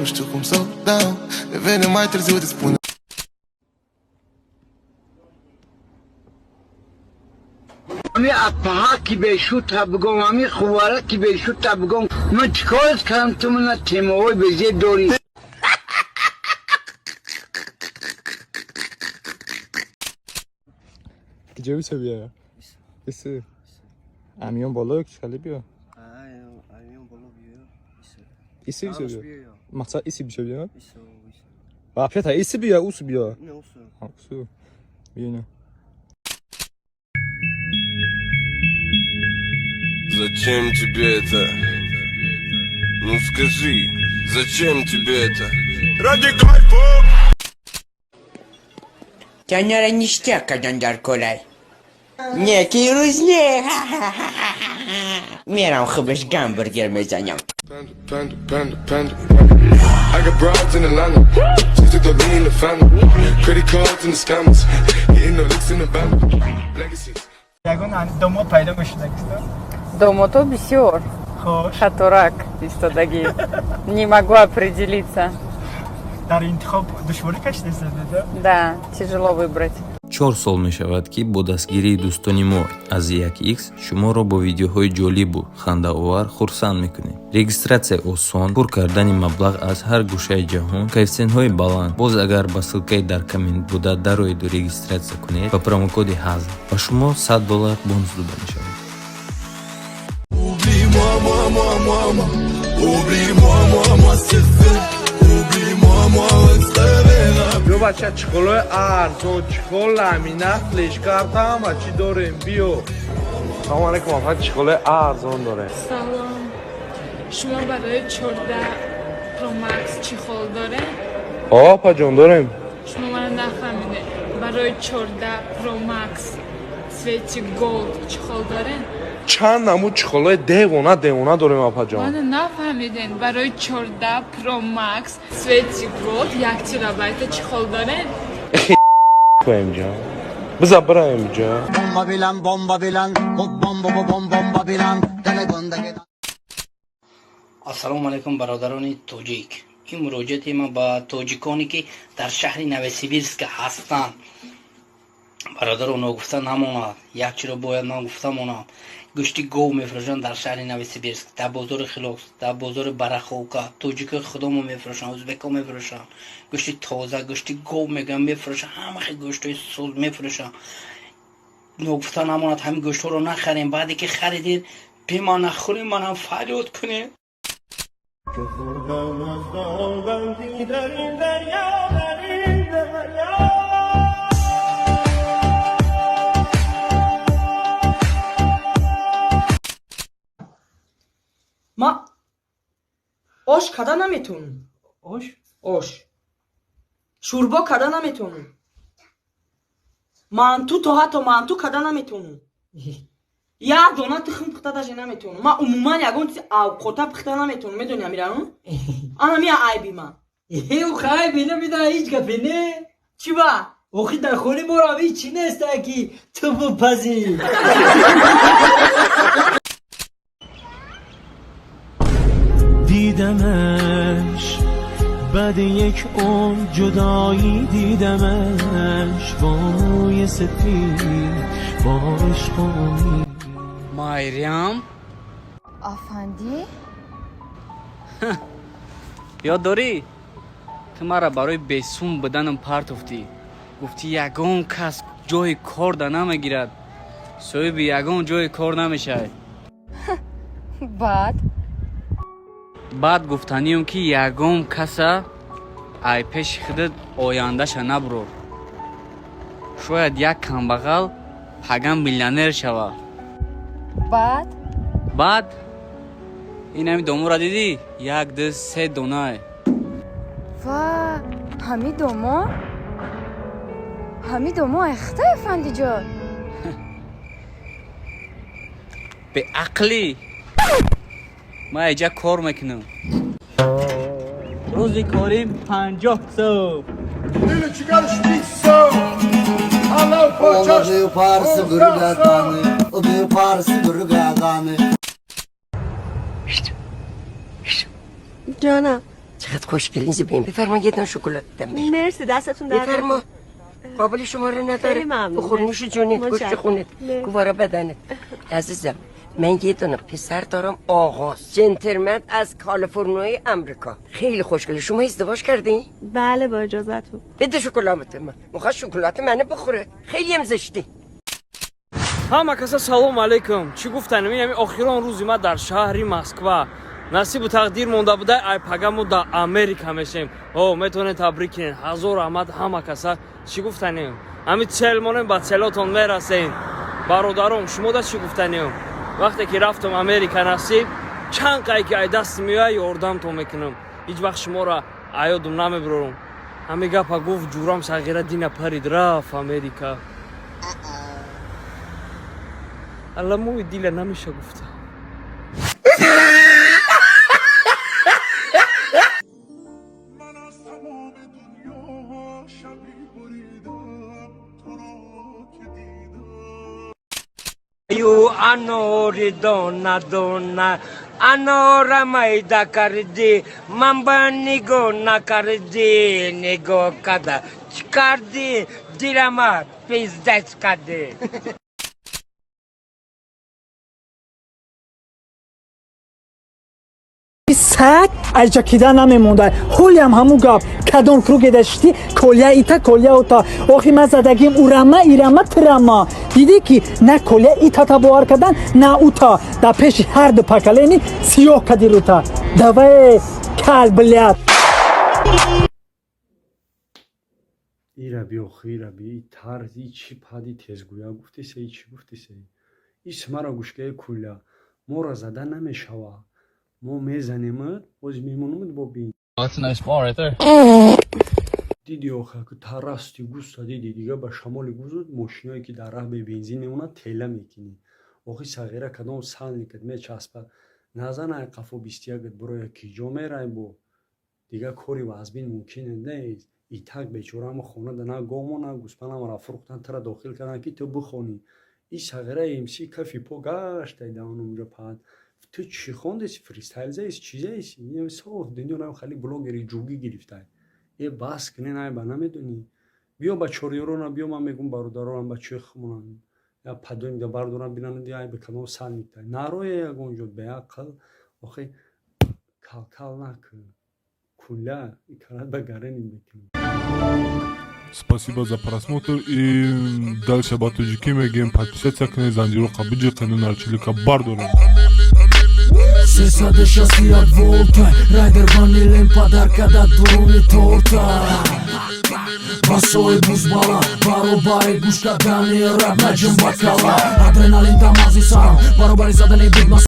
Nu știu cum să o dau. Devine mai târziu, îți spune. Ами апаҳа ки бешута бигом, ами хувара ки бешута бигом, ман чӣ корат кардам, ту мана темаҳои безеб дорӣ. Киҷо бисо бия? Иси. Амиён боло ё кишхали биё? Иси бисо биё. Мақсад иси бисо биё? Вообще-то иси биё, усу биё. А, усу. Биё. Зачем тебе это? Ну скажи, зачем тебе это? Ради кайфа! Канара ништяк кадандар колай. Не, ки рӯз не. Мерам хубаш гамбургер мезанам. Panda, panda, panda, panda. I got broads in Atlanta. Just took the lean in the family. Credit cards and the scammers. Hitting the licks in the band. Legacies. Ягон домод пайдо мешудагист? Домото бисёр. Хош. Шаторак истодагӣ. Не могу определиться. Дар интихоб душворӣ кашидеста? Да, тяжело выбрать. 4 сол мешавад, ки бо дастгирии дӯстони мо аз 1x шуморо бо видеоҳои ҷолибу хандаовар хурсанд мекунем. Регистратсия осон, пур кардани маблағ аз ҳар гӯшаи ҷаҳон, коэффисиентҳои баланд. Боз агар ба ссылкаи дар коммент буда дароеду регистратсия кунед, ба промокоди ҳазл ба шумо 100 доллар бонус дода мешавад. Oublie-moi, moi, moi, moi, moi. Oublie-moi, moi, moi, c'est fait. Oublie-moi, moi, on se reverra. Биё, бача, чехолои арзон, чехол, ламина, флешкарта, ҳама чӣ дорем, биё. Салому алейкум, апа, чехолои арзон дорем. Салом. Шумо барои 14 Pro Max чехол дорем? О, апаҷон, дорем. Шумо мана нафаҳмидед. Барои 14 Pro Max цвети Gold чехол дорем? Чанд намуд чехолои девона девона дорем, апаҷон. Мана нафаҳмидед. Барои 14 Pro Max цвети Gold 1 терабайта чехол дорем? Инҷа биза бираем инҷа. Бомба билан, бомба билан, бомба бом бомба билан. Ассалому алайкум, бародарони тоҷик. Ин муроҷиати ман ба тоҷиконе, ки дар шаҳри Новосибирск ҳастанд. Бародаро, ногуфта намонад, як чиро бояд ман гуфта монам. Гӯшти гов мефурӯшанд дар шаҳри Новосибирск, дар бозори Хилос, дар бозори Бараховка. Тоҷикои худомо мефурӯшанд, ӯзбеко мефурӯшанд. Гӯшти тоза, гӯшти гов мегӯянд, мефурӯшанд. Ҳама хел гӯштҳои суз мефурӯшанд. Ногуфта намонад, ҳамин гӯштҳоро нахарем. Баъде ки харидед, бе ман нахӯрем, манам фарёд кунем. که خوردم از نالبندی در این دریا، در این دریا. Ма ош када наметавонам. Ош? Ош, шӯрбо када наметавонам, манту, то ҳатто манту када наметавонам, як дона тухм пухта даже наметавонам. Ман умуман ягон чизи авқота пухта наметавонам. Медони, амирану, ана мия айби ман. Хайби намедонам, ҳеҷ гапе не. Чӣ ба? Охи дар хонаи морам ҳеҷ чӣ неста, ки ту бипазӣ. دیدمش بعد یک عمر جدایی، دیدمش با موی سفید، با عشق و امید. Майрям. Афандӣ? Ёд дорӣ, ту маро барои бесум буданам партофтӣ, гуфтӣ ягон кас ҷои кор да намегирад, соҳиби ягон ҷои кор намешавад. Баъд? Баъд гуфтанием, ки ягон каса ай пеши худат ояндаша набурор. Шояд як камбағал паган миллионер шавад. Баъд? Баъд ин ҳами домора дидӣ? Як, ду, се донае. Ва, ҳами домо? Ҳами домо айхта, афандиҷон? Беақлӣ, ман иҷа кор мекунам. Рӯзи корим 50 сом. Meu parça burgadani, o meu parça burgadani. Ҷонам. چقدر خوشگل نیست. بهم بفرما یه دونه شکلات بدم. مرسی، دستتون درد. بفرما، قابل شما رو نداره. خیلی ممنون. بخور، نوش جونت، گوشت متشکرم. خونت. مرسی. گوارا بدنت. عزیزم، من یه دونه پسر دارم، آقاست، gentleman، از کالیفرنیای امریکا، خیلی خوشگله. شما ازدواج کردین؟ بله، با اجازهتون. بده شکلات من، میخواد شکلات منو بخوره. خیلی هم زشتی. Ҳама каса салом алейкум. Чӣ гуфтанем, ин ҳами охирон рӯзи ма дар шаҳри Москва. Насибу тақдир монда буда, ай пага мо дар Америка мешем. О, метавонед табрик кунед. Ҳазор раҳмат ҳама каса. Чӣ гуфтанем, ҳами цель монем, ба целотон мерасем. Бародаром, шумо да чӣ гуфтанем, вақте ки рафтам Америка, насиб чанд қай ки ай даст меояд, ёрдамтон мекунам. Ҳеҷ вақт шуморо аёдум намебурорам. Ҳами гапа гуфт ҷурам сағира, дина парид, рафт Америка. Аламои дила намеша гуфта. Ю анори дона дона, анора майда карди, ман ба нигоҳ накарди, нигоҳ када чӣ кардӣ, дилама пиздец кардӣ. Саг айҷа кида намемонда. Ҳолиам ҳамун гап, кадом круге даштӣ, колия ита, колия ута. Охи ман задагим урама, ирама, тирама. Дидӣ ки на колия итата бовар кардан, на ута. Дар пеши ҳар ду поколение сиёҳ кади рута. Давай, кал, блядь. Ира би, охи, ира би, и тарз, и чӣ пади тезгӯя гуфтеса, и чӣ гуфтеса? Исмара гӯшкаи кулля, моро зада намешава, мо мезанемад, боз мемонамад, бо бин. That's a nice ball right there. Диди, охи, ку тарасти густа диди, дига ба шамоли гузуд, мошиное ки дар раҳ бебензин мемонад, тела мекунӣ. Охи сағира, кадом сальникат мечаспад, назан ай қафо 21-ат бироя, ки ҷо мерай, бо дига кори вазбин мумкин нест. Итак бечора ама хонада на гомо, на гӯспанамара фурӯхтан, тара дохил кардан, ки ту бихонӣ. И сағира МС кафи по гаштай даонумҷо паҳат. Ту чӣ хондеси? Фристайл заеси, чӣ заеси? Соф дунёрам хали блогери ҷугӣ гирифтай. Е, бас кунен, ай ба намедонӣ. Биё ба чорёрона, биё, ман мегум бародаронам ба чӯи хумонам я падоим да бардорам, бинанд, ай ба кадом сальниктай нарое ягон ҷо беақл. Охи, калкал накун, кулля карат ба гарени мекунӣ. Спасибо за просмотр и дальше ба тоҷикӣ мегӯем: подписаться кунед, занҷироқа биҷиқену нарчилика бардорем. 361 волта, райдер ванилем падарка да дуруни торта. Басои бузбала баробари гӯш кардани рап, наҷум бакала, адреналин дар мағзи сарам баробари задани бигмас.